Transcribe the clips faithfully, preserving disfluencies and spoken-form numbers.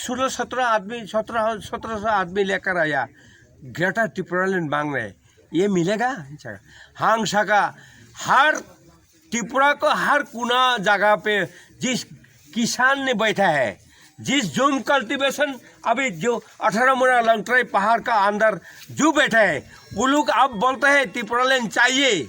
सोलह सत्रह आदमी, सत्रह सत्रह सौ आदमी लेकर आया, ग्रेटर टिपुरालैंड मांग रहे, ये मिलेगा? हम सका, हर त्रिपुरा को हर कोना जगह पे जिस किसान ने बैठा है, जिस जूम कल्टीवेशन अभी जो अठारह मुड़ा लंगट्राई पहाड़ का अंदर जो बैठा है, वो लोग अब बोलता है टिपुरालैंड चाहिए।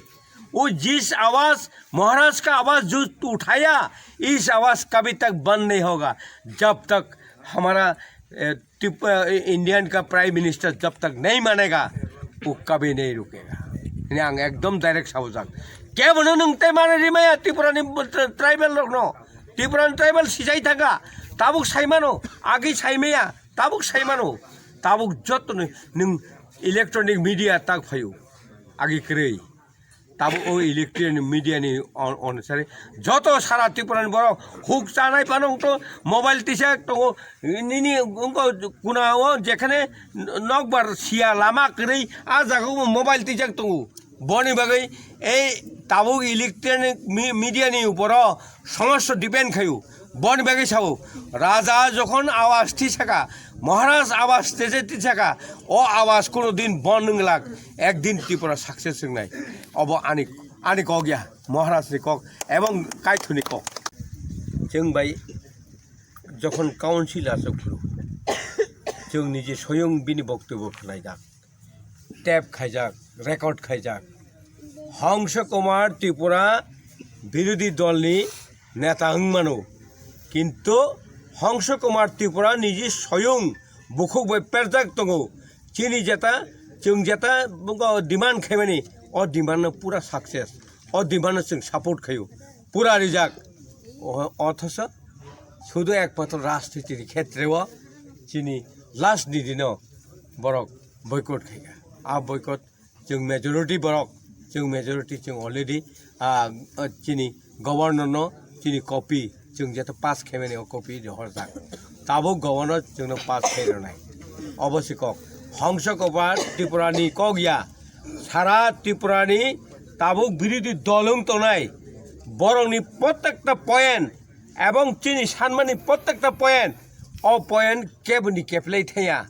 वो जिस आवाज, महाराज का आवाज जो उठाया, इस आवाज कभी तक बंद नहीं होगा। जब तक हमारा, ए, टिप-, ए, इंडियन का प्राइम मिनिस्टर जब तक नहीं मानेगा, वो कभी नहीं रुकेगा। Ini ang ekdom direct saujak. Kebono nwng tei mane rimaya Tripura ni tribal rok no. Tripura ni tribal sijai thangka. Tabuk saimano, agi saimaya, tabuk saimano. Tabuk joto ni nwng electronic media tak phaio. Agi kwrwi. Tabuk o electronic media ni on-, onusari joto sara Tripura ni borok huk chanai phano wngto mobile tisa tongo. Nini wngkha kuna o jekhane nokbar sia lama kwrwi, ah jaga o mobile twijak tongo. Boni bagwi ei tabuk electronic mi-, media ni uporo somosto depend khaio. Boni bagwi sao, Raja jokhon awas twi saka, Maharaj awas teje twi saka, o awas kuno din bon wnglak, ekdin Tripura success wngnai. Obo ani, ani kok ya, Maharaj ni kok ebong Kaithoni kok. Chwng bai jokhon council achuk phuru, chwng niji soyung bini boktobyo khwlaijak, tape khaijak, record khaijak. Hongso Kumar Tripura birodhi dolni neta wng mano, kintu Hongso Kumar Tripura niji soyung bukhuk bai perjak tongo. Chini jeta, chwng jeta demand khaimani, o demand no pura success, o demand no chwng support khaio, pura rijak. O-, othocho sudu ekmatro rajniti ni khetre o chini last ni dino borok boycott khaikha. A boycott chwng majority borok, chwng majority chwng already, ah, ah, chini governor no chini copy chwng jeto pass khaimani o copy rohorjak. Tabuk governor chwngno pass khai rwnai. Obo se kok. Hongso Kumar Tripura ni kok ya. Sara Tripura ni tabuk birodhi dol wng tongnai. Borokni prottekta point ebong chini sanmani prottekta point, o point keboni keplai thaya.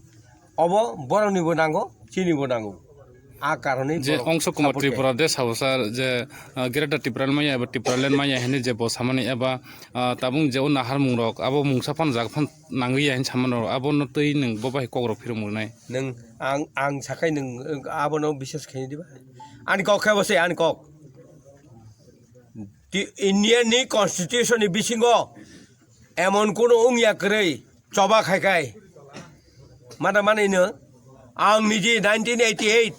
Obo boroknibo nango, chinibo nango. A karone je borok Hongso Kumar support Tripura khe. De sabo sir je, ah, Greater Tipraland maya eba Tipraland maya hini je bo samani eba, ah, tabung je o naharmung rok abo mungsa phan jaga phan nangwi ya hin samani rok abo no twi nwng bo bai kok rok phirung mwnai. Nwng ang, ang sakai nwng, eh, abono biswas khaini diba? Ani kok khe bo se ani kok. Ti-, India ni constitution ni bisingo emon kuno wngya kwrwi choba khai khai. Mada mani no, ang niji nineteen eighty eight,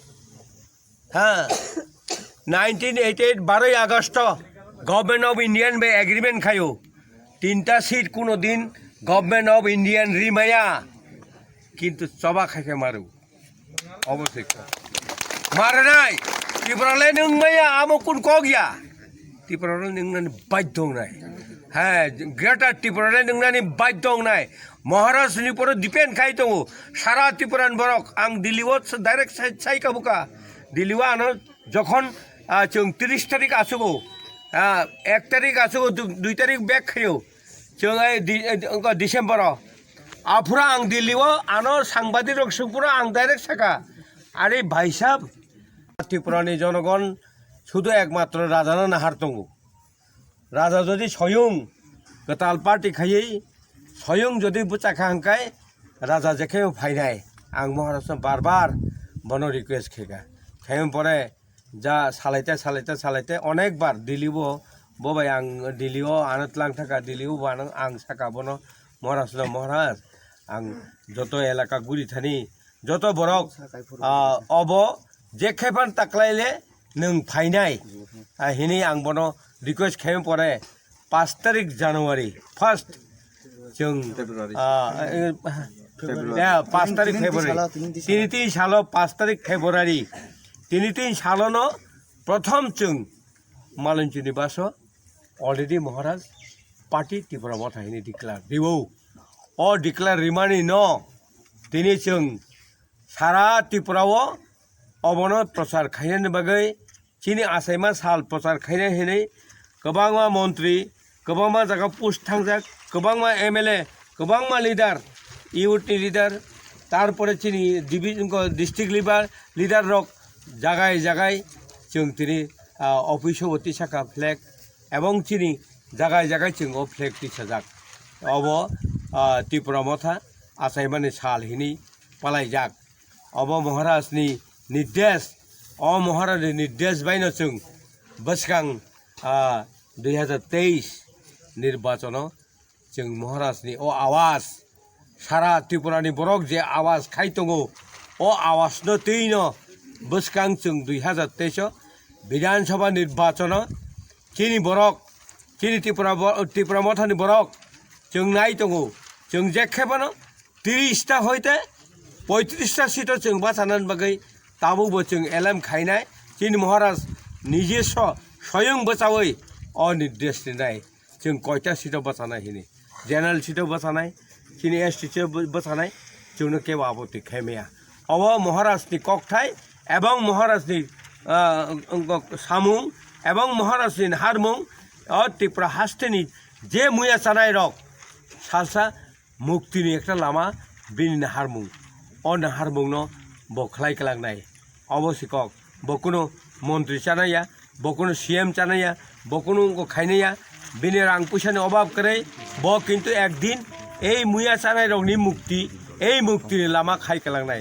ha, nineteen eighty eight baroi August o Government of Indian bai agreement khaio. Tinta seat kuno din Government of Indian rimaya, kintu choba khai khai maru. Obo se kok. Maranai, Tipraland wng maya, amo kun kok ya? Tipraland wngnani baidhyo wngnai. Hai, Greater Tipraland wngnani baidhyo wngnai. Maharaj ni poro depend khai tongo. Sara Tipraland borok, ang Delhi o direct sai, sai kabuka. Delhi o ano jokhon, ah, chwng tris tarik achugo, ah, ek tarik achugo, du-, dui tarik back khaio. Chwng ai di-, eh, wngkha December o. Aphuru ang Delhi o ano sangbadik rok swngphuru ang direct saka, "Are bhai sahab, Tripura ni jonogon sudu ekmatro raja no nahar tongo. Raja jodi soyung kwtal party khaiwi soyung jodi bwchakha hwnkhe raja jekhe phainai." Ang Maharaj no bar bar bono request khaikha. Khaiyung pore ja salaite, salaite, salaite, onekbar Delhi o, bo bai ang Delhi o ano tlang thaka, Delhi o bo ano ang saka bono, "Maharaj no, Maharaj, ang joto elaka guri thani, joto borok, ah, obo je khe phan taklai le nwng phainai," ah, hini ang bono request khaiyung pore, paanch tarik January, first, chwng, February. Ah, eh, February. Ya, paanch tarik February. Tini tin salo, paanch tarik February. Tini tin salo no prothom chwng Malinchuni baso already Maharaj party Tipra Motha hini declare riwo. O declare rimani no tini chwng sara Tripura o obono prochar khainani bagwi chini achaima sal prochar khainai hinwi kwbangma montri, kwbangma jaga post thangjak, kwbangma M L A, kwbangma leader youth ni leader, tarpore chini division ko district leader, leader rok jagai jagai chwng tini, ah, office o bo tisakha flag, ebong chini jagai jagai chwng o flag tisajak. Obo, ah, Tipra Motha achaimani sal hinwi palaijak. Obo Maharaj ni nirdesh, o Maharaj ni nirdesh baino chwng bwskang, ah, dui hazar teis nirbachono chwng Maharaj ni o awas, sara Tripura ni borok je awas khai tongo, o awas no twi no bwskang chwng dui hazar teis o Bidhan Sabha nirbachono chini borok, chini Tripura bo-, Tripura Motha ni borok chwng nai tongo, chwng je khe bono tris ta hoite poitris ta seat o chwng bachanani bagwi tabuk bo chwng elem khainai. Chini Maharaj nijeso soyong bwchawi o nirdesh rinai chwng koita seat o bachanai hini, general seat o bachanai, chini S T seat o bachanai, chwngno kebo apoti khaimaya. Obo Maharaj ni kokthai ebong Maharaj ni, ah, samung ebong Maharaj ni harmung, o Tripura haste ni je muya chanai rok salsa mukti ni ekta lama bini naharmung. O naharmung no bo khlai kwlangnai. Obo si kok. Bo kuno montri chanaya, bo kuno C M chanaya, bo kuno wngko khainaya. Bini rang puisa ni obab kwrwi. Bo kintu ekdin ei muya chanai rok ni mukti, ei mukti ni lama khai kwlangnai.